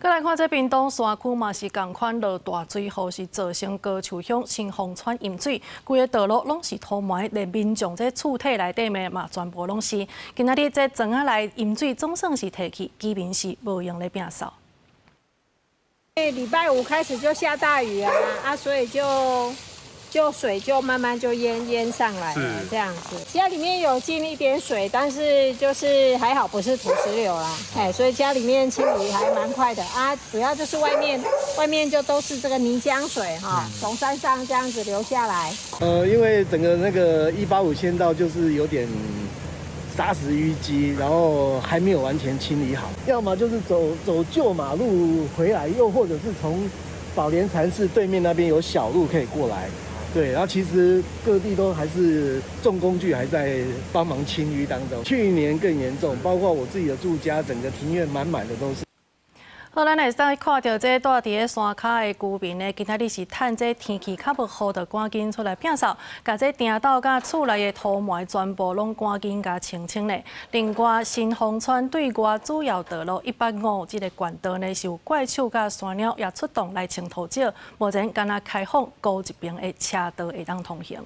閣來看這屏東山區嘛是仝款落大水，雨是造成高樹鄉新豐村淹水，規个道路攏是土埋，連民眾這厝體內底面嘛全部攏是。今仔日這庄仔內淹水總算是退去，居民是無閒咧摒掃。禮拜五開始就下大雨啊，啊，所以就水就慢慢就淹上來了，這樣子。家裡面有進一點水，但是就是還好不是土石流啦，哎，所以家裡面清理還蠻快的啊。主要就是外面就都是這個泥漿水哈，從山上這樣子流下來。因為整個那個185縣道就是有點沙石淤積，然後還沒有完全清理好，要麼就是走舊馬路回來，又或者是從寶蓮禪寺對面那邊有小路可以過來。對，然後其實各地都還是重工具還在幫忙清淤當中。去年更嚴重，包括我自己的住家，整個庭院滿滿的都是。好，咱會使看著這蹛佇咧山跤的居民呢，今仔日是趁這天氣較無雨，就趕緊出來摒掃，共這埕斗佮厝內的土埋全部攏趕緊共清清咧。另外，新豐村對外主要道路185這个縣道呢，是有怪獸佮山貓也出動來清土石，目前敢若開放孤一邊的車道會當通行。